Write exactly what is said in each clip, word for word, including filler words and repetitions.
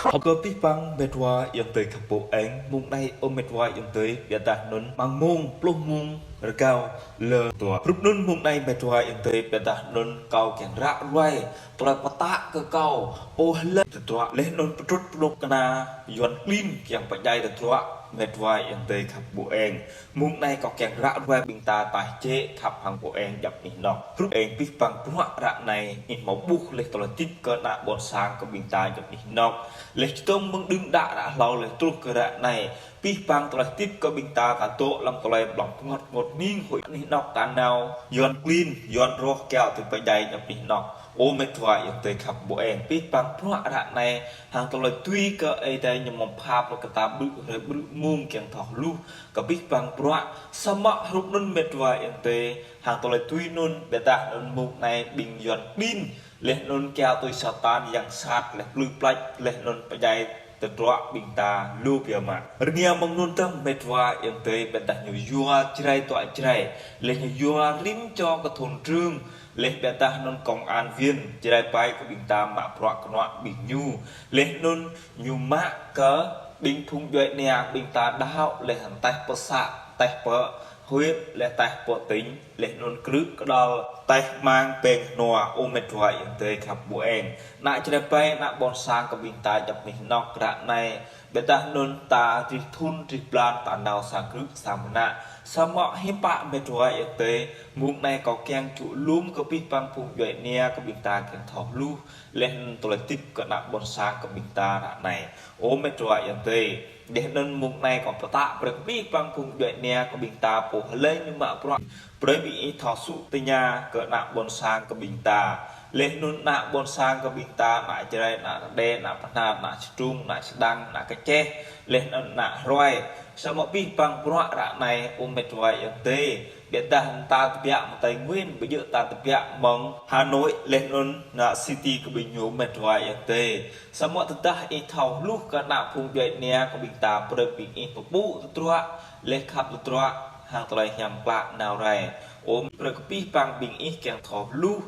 Hơ̆k kơ pih păng mĕt wa ayŏng adơi khăp pô eng, mông anai ơ mĕt wa ayŏng adơi, biă dah anŭn mơ̆ng mông, pluh mông rơgao lơ tua. Hrup anŭn mông anai mĕt wa ayŏng adơi, biă dah anŭn kâo kiăng ră ruai, tơlơi pơtă kơ kâo, pô hlơi tơdruă, laih anŭn pơtrŭt pơnuk kơna Yuan klin kiăng pơdjai tơdruă, mĕt wa ayŏng adơi khăp pô eng. Mông anai kâo kiăng ră ruai ƀing ta taih jĕ khăp hăng pô eng djŏp anih anŏ. Hrup eng pih păng bruă ră anai, ih hmâo ƀuh laih tơlơi hơdip kơ ană ƀôn sang kơ ƀing ta djŏp anih anŏ. Laih čơdơ̆ng mơ̆ng đưm đă ră hlâo laih truh kơ ră anai. Pih păng tơlơi hơdip kơ ƀing ta ta dŏ lăm tơlơi blŏng pơngot ngot hning huĭ anih anŏ ta nao Yuan klin, Yuan roh kiaŏ tui pơdjai djŏp anih anŏ. Ơ mĕt wa ayŏng adơi khăp pô eng, pih păng bruă ră anai, hăng tơlơi tui kơ Ơi Adai ñu mơ̆ng pha brơi kơ ta ƀrư̆ hrơi ƀrư̆ mông kiăng thâo hluh, kơ pih păng bruă, samơ̆ hrup anŭn mĕt wa ayŏng adơi, hăng tơlơi tui anŭn, biă dah anŭn mông anai ƀing Yuan klin, laih anŭn kiaŏ tui Satan yang sat, laih plư plač, laih anŭn pơdjai tơdruă ƀing ta lu biă mă. Rơngiă mơ̆ng anŭn tơ̆ng mĕt wa ayŏng adơi, biă dah ñu yua Jrai tuă Jrai, laih ñu yua rĭm čô kơ thôn trưởng, laih biă dah anŭn công an viên Jrai ƀai kơ ƀing ta mă bruă kơnuă ƀing ñu. Laih anŭn ñu mă kơ ƀing phung djuai ania ƀing ta đaŏ laih hăng taih pơ să, taih pơ huyện, laih taih pơ tỉnh, laih anŭn krư̆ kơđŏl, taih mang peng hnua, ơ mĕt wa ayŏng adơi khăp pô eng. Ană Jrai ƀai, ană ƀôn sang kơ ƀing ta djŏp anih anŏ ră anai, biă dah anŭn ta rĭm thun rĭm blan ta nao sang krư̆ sang mơnă. Samơ̆ hiư̆m pă mĕt wa ayŏng adơi, mông anai kâo kiăng čŭk lŏm kơ pih păng phung djuai ania kơ ƀing ta kiăng thâo hluh, laih anŭn tơlơi hơdip kơ ană ƀôn sang kơ ƀing ta ră anai. Ơ mĕt wa ayŏng adơi, laih anŭn mông anai kâo pơtă brơi kơ pih păng phung djuai ania kơ ƀing ta pô hlơi ñu mă bruă, brơi ƀing ih thâo sŭ tơña kơ ană ƀôn sang kơ ƀing ta. Laih anŭn ană ƀôn sang kơ ƀing ta, ană Jrai, ană Rơđê, ană Pơhnar, ană Čơdrung, ană Čơdăng, ană Kơčeh, laih anŭn ană Hroi. Samơ̆ pih păng bruă ră anai, ơ mĕt wa ayŏng adơi, biă dah ta tơbiă mơ̆ng Tây Nguyên, ƀu djơ̆ ta tơbiă mơ̆ng Hà Nội, laih anŭn ană city kơ ƀing ñu mĕt wa ayŏng adơi. Samơ̆ tơdah ih thâo hluh kơ ană phung djuai ania kơ ƀing ta, brơi ƀing ih pơpŭ tơdruă, laih khăp tơdruă, hăng tơlơi hiam klă nao rai. Ơ, brơi kơ pih păng ƀing ih kiăng thâo hluh,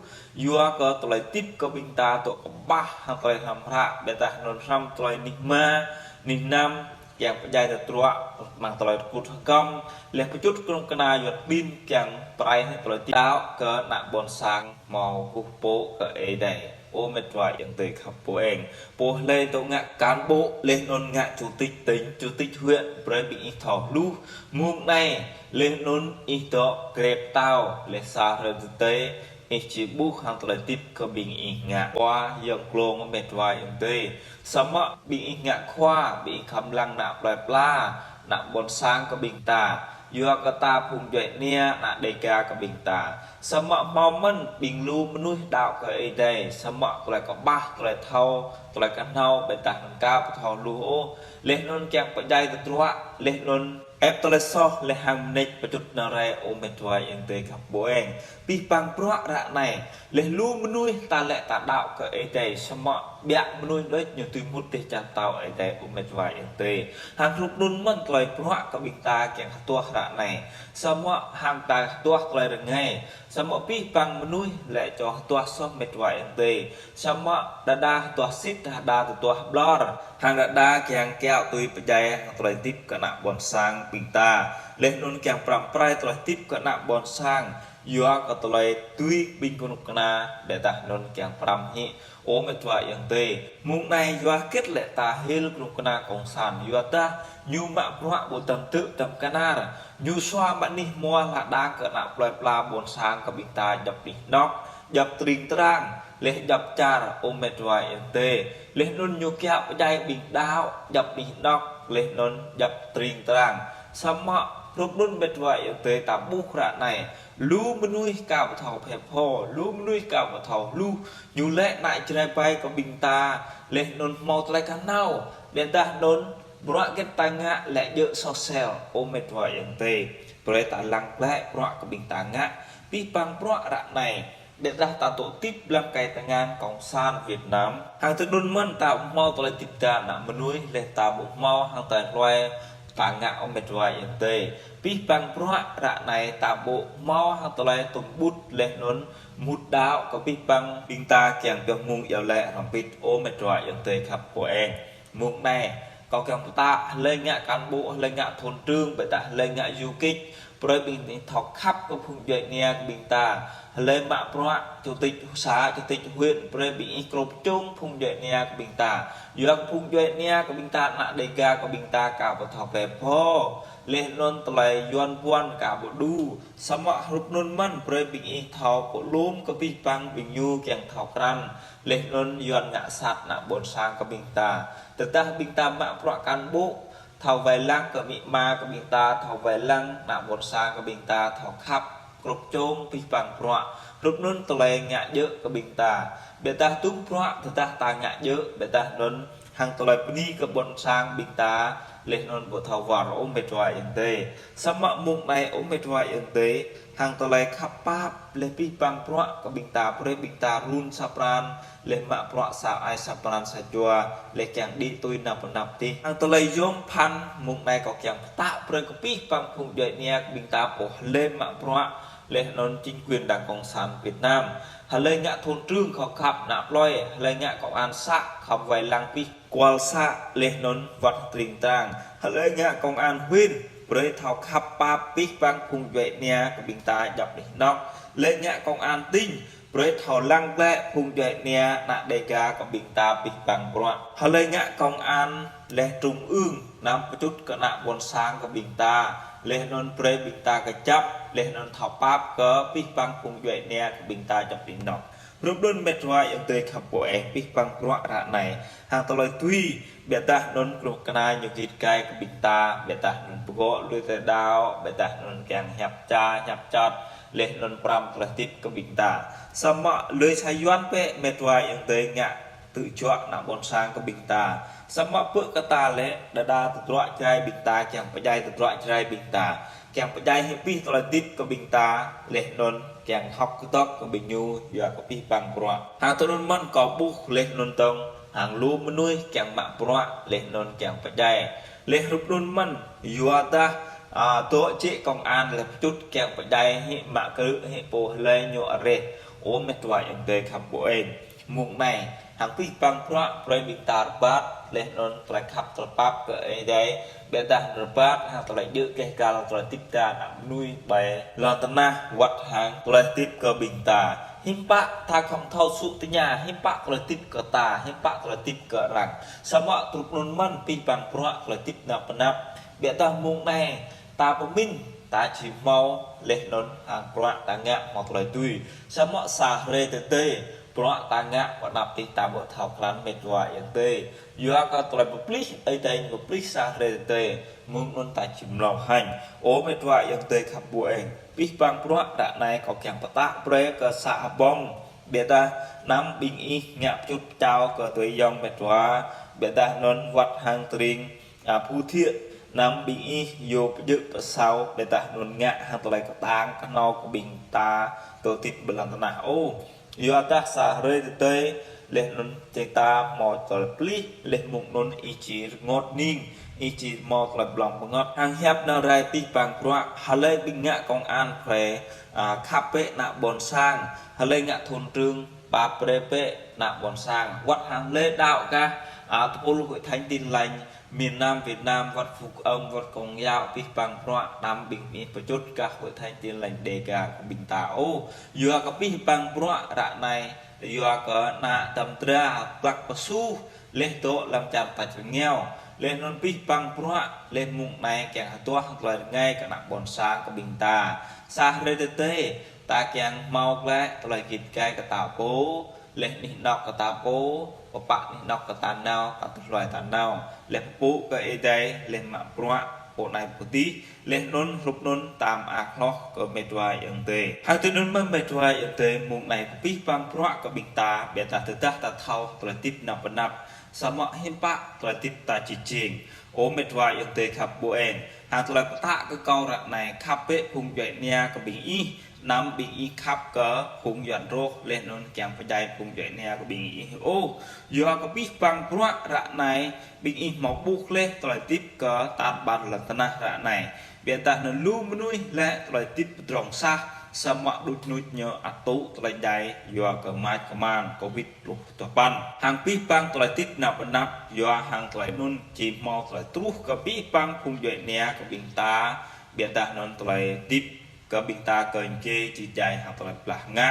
yua kơ tơlơi hơdip kơ ƀing ta dŏ kơƀah hăng tơlơi hrăm hră, biă dah anŭn hrăm tơlơi anih rơma, anih năm, kiăng pơdjai tơdruă, mơ̆ng tơlơi rơkŭt hơgŏm, laih pơčut kơnuk kơna Yuan klin kiăng pơrai hĭ tơlơi hơdip đaŏ kơ ană ƀôn sang hmâo kơkuh pơpŭ kơ Ơi Adai. Ơ mĕt wa ayŏng adơi khăp pô eng. Pô hlơi dŏ ngă cán bộ, laih anŭn ngă chủ tịch tỉnh, chủ tịch huyện, brơi ƀing ih thâo hluh. Mông anai, laih anŭn ih dŏ krep tao, laih sa hrơi tơdơi, ih či ƀuh hăng tơlơi hơdip kơ ƀing ih ngă. Khua Yang Klông mĕt wa ayŏng adơi. Samơ̆ ƀing ih ngă khua, ƀing ih khŏm lăng ană plơi pla, ană ƀôn sang kơ ƀing ta. Yua kơ ta phung djuai ania, ană Đêga kơ ƀing ta. Samơ̆ hmâo mơ̆n ƀing lu mơnuih đaŏ kơ Ơi Adai, samơ̆ tơlơi kơƀah, tơlơi thâo, tơlơi kơhnâo, biă dah anŭn aka ƀu thâo hluh ôh. Laih anŭn kiăng pơdjai tơdruă, laih anŭn ĕp tơlơi soh, laih hăng mơneč pơčut nao rai, ơ mĕt wa ayŏng adơi khăp pô eng. Pih păng bruă ră anai, laih lu mơnuih ta lĕ ta đaŏ kơ Ơi Adai, samơ̆ biă mơnuih đôč ñu tui mŭt dêh čar pơtao Ơi Adai, ơ mĕt wa ayŏng adơi. Hăng hrup anŭn mơ̆n tơlơi bruă kơ ƀing ta kiăng hơduah ră anai. Samơ̆ hăng ta hơduah tơlơi rơngai. Samơ̆ pih păng mơnuih lĕ čô hơduah soh mĕt wa ayŏng adơi. Samơ̆ đơđa hơduah sĭt, đơđa tơduah ƀlŏr. Hăng đơđa kiăng kiaŏ tui pơdjai hăng tơlơi hơdip kơ ană ƀôn sang ƀing ta. Laih anŭn kiăng pơrăm pơrai tơlơi hơdip kơ ană ƀôn sang. Yua kơ tơlơi tui ƀing kơnuk kơna, biă dah anŭn kiăng pơrăm hĭ. Ơ mĕt wa ayŏng adơi, mông anai yua hơget lĕ ta hil kơnuk kơna cộng sản, yua dah ñu mă bruă ƀu tơm tơ̆ tơm kơnar, ñu sua mă anih hmua hla đang kơ ană plơi pla ƀôn sang kơ ƀing ta djŏp anih anŏ, djŏp tring trang, laih djŏp čar, ơ mĕt wa ayŏng adơi. Laih anŭn ñu kiaŏ pơdjai ƀing đaŏ djŏp anih anŏ, laih anŭn djŏp tring trang. Samơ̆ hrup anŭn mĕt wa ayŏng adơi ta ƀuh ră anai, lu mơnuih aka ƀu thâo phe pho, lu mơnuih aka ƀu thâo hluh, ñu lĕ ană Jrai ƀai kơ ƀing ta, laih anŭn hmâo tơlơi kơhnâo, biă dah anŭn bruă hơget ta ngă lĕ djơ̆ soh sel, ơ mĕt wa ayŏng adơi. Brơi ta lăng glaĭ bruă kơ ƀing ta ngă, pih păng bruă ră anai, biă dah ta dŏ hơdip lăm kai tơngan cộng sản Việt Nam. Hăng tui anŭn mơ̆n ta ƀu hmâo tơlơi hơdip ta ană mơnuih, laih ta ƀu hmâo hăng tơlơi hluai Pơngă ơ met wa ayŏng adơi. Pih păng bruă ră anai ta ƀuh hmâo hăng tơlơi tŭm ƀut laih anŭn mŭt đaŏ kơ pih păng ƀing ta kiăng pioh mơ̆ng iâu laĭ hrŏm hơbĭt ơ met wa ayŏng adơi khăp pô eng. Mơ̆ng anai, kâo kiăng pơtă, hlơi ngă cán bộ, hlơi ngă thôn trưởng, ƀôdah hlơi ngă du kích, brơi ƀing ih thâo khăp kơ phung djuai ania kơ ƀing ta. Hlơi mă bruă chủ tịch xã, chủ tịch huyện, brơi ƀing ih krŭp čung phung djuai ania kơ ƀing ta. Yua kơ phung djuai ania kơ ƀing ta, ană Dêga kơ ƀing ta, ka ƀu thâo pĕ pô. Laih anŭn tơlơi yuan buan ka ƀu đu. Samơ̆ hrup anŭn mơ̆n brơi ƀing ih thâo kơ lŏm kơ pih păng ƀing ñu kiăng thâo krăn. Laih anŭn yuan ngă sat ană ƀôn sang kơ ƀing ta. Tơdah ƀing ta mă bruă cán bộ, thâo wai lăng kơ amĭ ama kơ ƀing ta, thâo wai lăng ană ƀôn sang kơ ƀing ta, thâo khăp krŭp čung pih păng bruă. Hrup anŭn tơlơi ngă djơ̆ kơ ƀing ta. Ƀôdah tŭm bruă, tơdah ta ngă djơ̆, ƀôdah anŭn hăng tơlơi bơni kơ ƀôn sang ƀing ta, laih anŭn ƀu thâo wơr ơ met wa ayŏng adơi. Samơ̆ mơ̆ng anai ơ met wa ayŏng adơi, hăng tơlơi khăp pap, laih pih păng bruă kơ ƀing ta, brơi ƀing ta run sa pran, laih mă bruă sa ai sa pran sa jua, laih kiăng đĭ tui nao pơ anăp tih. Hăng tơlơi yôm phăn, mơ̆ng anai kâo kiăng pơtă brơi kơ pih păng phung djuai ania kơ ƀing ta pô hlơi mă bruă, laih anŭn chính quyền Đảng Cộng sản Việt Nam. Hlơi ngă thôn trưởng khŏm khăp ană plơi, hlơi ngă công an xã khŏm wai lăng pih kual xã, laih anŭn wăt tring trang. Hlơi ngă công an huyện, brơi thâo khăp pap pih păng phung djuai ania kơ ƀing ta djŏp anih anŏ. Hlơi ngă công an tỉnh, brơi thâo lăng glĕ phung djuai ania ană Dêga kơ ƀing ta pih păng bruă. Hlơi ngă công an laih trung ương, anăm pơčŭt kơ ană ƀôn sang kơ ƀing ta, laih anŭn brơi ƀing ta kơjăp, laih anŭn thâo pap kơ pih păng phung djuai ania kơ ƀing ta djŏp anih anŏ. Hrup anŭn met wa ayŏng adơi khăp pô eng, pih păng bruă ră anai. Hăng tơlơi tui, ƀôdah anŭn kơnuk kơna ñu git gai kơ ƀing ta, ƀôdah anŭn pơgŏ lui tơlơi đaŏ, ƀôdah anŭn kiăng hiăp ča, hiăp čot, laih anŭn pơrăm tơlơi hơdip kơ ƀing ta. Samơ̆ lui sa yuan pĕ met wa ayŏng adơi ngă tơjuă ană ƀôn sang kơ ƀing ta. Samơ̆ pơ kơ ta lĕ, đơđa tơdruă Jrai ƀing ta, kiăng pơdjai tơdruă Jrai ƀing ta. Kiăng pơdjai hĭ pih tơlơi hơdip kơ ƀing ta, laih anŭn kiăng hŏk kơdŏk kơ ƀing ñu, yua kơ pih păng bruă. Hăng tui anŭn mơ̆n kâo ƀuh laih anŭn tơ̆ng, hăng lu mơnuih kiăng mă bruă, laih anŭn kiăng pơdjai. Laih hrup anŭn mơ̆n, yua dah, a, dŏ jĕ công an laih pơčŭt kiăng pơdjai hĭ mă krư̆ hĭ pô hlơi ñu areh. Ơ met wa ayŏng adơi khăp pô eng. Mơ̆ng anai, hăng pih păng bruă, brơi ƀing ta rơbat, laih anŭn tơlơi khăp tơlơi pap kơ Ơi Adai, ƀôdah rơbat, hăng tơlơi djơ̆ keh kal, tơlơi hơdip ta ană mơnuih ƀơi lŏn tơnah, wăt hăng tơlơi hơdip kơ ƀing ta. Hiư̆m pă ta khŏm thâo sŭ tơña, hiư̆m pă tơlơi hơdip kơ ta, hiư̆m pă tơlơi hơdip kơ arăng. Samơ̆ hrup anŭn mơ̆n pih păng bruă, tơlơi hơdip anăp anăp. Ƀôdah mơ̆ng anai, ta pơmĭn, ta či hmâo, laih anŭn hăng bruă ta ngă hmâo tơlơi tui. Samơ̆ sa hrơi tơdơi, bruă ta ngă pơ anăp tih ta ƀu thâo krăn met wa ayŏng adơi. Yua kơ tơlơi pơplih, Ơi Adai ñu pơplih sa hrơi tơdơi, mơ̆ng anŭn ta či mlâo hăng. Ơ met wa ayŏng adơi khăp pô eng. Pih păng bruă ră anai kâo kiăng pơtă brơi kơ xã Hbông. Ƀôdah anăm ƀing ih ngă pơčŭt pơčao kơ tui yŏng met wa. Ƀôdah anŭn wăt hăng tring a, Phú Thiện, anăm ƀing ih yua pơjơ̆ pơsao, ƀôdah anŭn ngă hăng tơlơi kơtang kơhnâo kơ ƀing ta dŏ hơdip ƀơi lŏn tơnah ôh. Yua dah sa hrơi tơdơi, laih anŭn či ta hmâo tơlơi pơplih, laih mơ̆ng anŭn ih či rơngot hning, ih či hmâo tơlơi blŏng bơngăt. Hăng hiăp nao rai pih păng bruă, hlơi ƀing ngă công an brơi, a, khăp pĕ ană ƀôn sang, hlơi ngă thôn trưởng, pap brơi pĕ ană ƀôn sang. Wăt hăng hlơi đaŏ kah, a, tơpul Hội Thánh Tin Lành, miền Nam Việt Nam, wăt Phúc Âm, wăt Công giáo, pih păng bruă, anăm ƀing ih pơčŭt kơ Hội Thánh Tin Lành Dêga kơ ƀing ta ôh. Yua kơ pih păng bruă ră anai, yua kơ ană tơm dra, glăk pơsuh, laih dŏ lăm čar tač rơngiao. Laih anŭn pih păng bruă, laih mơ̆ng anai kiăng hơduah tơlơi rơngai kơ ană ƀôn sang kơ ƀing ta. Sa hrơi tơdơi, ta kiăng hmâo glaĭ tơlơi git gai kơ ta pô, laih anih anŏ kơ ta pô, pơpă anih anŏ kơ ta nao, ta tơhluai ta nao, laih pơpŭ kơ Ơi Adai, laih mă bruă, pô anai pô adih, laih anŭn hrup anŭn ta mơak hloh kơ met wa ayŏng adơi. Hăng tui anŭn mơ̆n met wa ayŏng adơi mơ̆ng anai kơ pih păng bruă kơ ƀing ta, ƀôdah tơdah ta thâo tơlơi hơdip anăp anăp, samơ̆ hiư̆m pă tơlơi hơdip ta či jing. Ơ met wa ayŏng adơi khăp pô eng. Hăng tơlơi pơtă kơ kâo ră anai khăp pĕ phung djuai ania kơ ƀing ih, Anăm ƀing ih khăp kơ phung yuan rŏh laih anŭn kiăng pơdjai phung djuai ania kơ ƀing ih ôh. Yua kơ abih bang bruă ră anai ƀing ih hmâo ƀuh laih tơlơi hơdip kơ tar ƀar lŏn tơnah ră anai. Ƀiădah anŭn lu mơnuih lĕ tơlơi hơdip pơdrŏng sah, samơ̆ đuč nuč ñu ăt tŭ tơlơi djai yua kơ mač kơman Covid pluh dua păn. Hăng abih bang tơlơi hơdip nao pơ anăp yua hăng tơlơi anŭn či hmâo tơlơi truh kơ abih bang phung djuai ania kơ ƀing ta, ƀiădah anŭn tơlơi hơdip kơ ƀing ta kơ ing kê či djai hăng tơlơi blah ngă.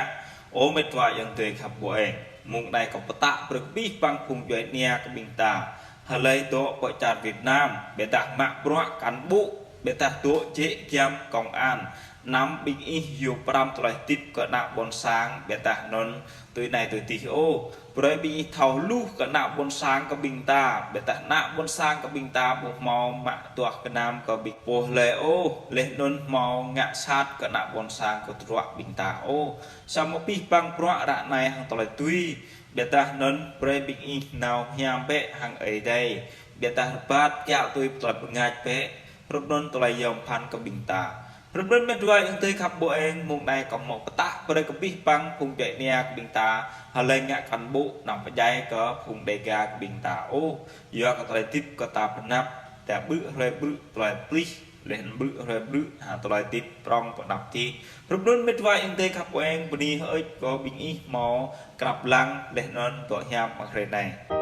Ơ mĕt wa ayŏng adơi khăp ƀu eng, mơ̆ng anai kâo pơtă brơi kơ abih bang phung djuai ania kơ ƀing ta. Hlơi dŏ pơ čar Việt Nam, ƀiădah mă bruă cán bộ, ƀiădah dŏ jĕ giăm công an. Anăm ƀing ih yua pơrăm tơlơi hơdip kơ ană ƀôn sang, ƀiădah anŭn tui anai tui adih ôh. Brơi ƀing ih thâo hluh kơ ană ƀôn sang kơ ƀing ta, ƀiădah ană ƀôn sang kơ ƀing ta ƀu hmâo mă tuah gơnam kơ ƀing pô hlơi ôh, laih anŭn hmâo ngă sat kơ ană ƀôn sang kơ tơdruă ƀing ta ôh. Samơ̆ abih bang bruă ră anai hăng tơlơi tui, ƀiădah anŭn brơi ƀing ih nao hiam bĕ hăng Ơi Adai, ƀiădah rơbat kiaŏ tui tơlơi bơngač bĕ, hrup anŭn tơlơi yom pơphan kơ ƀing ta. Hrup anŭn mĕt wa ayŏng adơi khăp ƀu eng, mơ̆ng anai kâo hmâo pơtă brơi kơ abih bang phung djuai ania kơ ƀing ta, hlơi ngă cán bộ anăm pơdjai kơ phung Đêga kơ ƀing ta ôh. Yua kơ tơlơi hơdip kơ ta pơ anăp, ta ƀrư̆ hrơi ƀrư̆ tơlơi plih, laih anŭn ƀrư̆ hrơi ƀrư̆ hăng tơlơi hơdip prŏng pơ anăp adih. Hrup anŭn mĕt wa ayŏng adơi khăp ƀu eng, bơni hơơč kơ ƀing ih hmâo krăp lăng laih anŭn dŏ hiam mơ̆ng hrơi anai.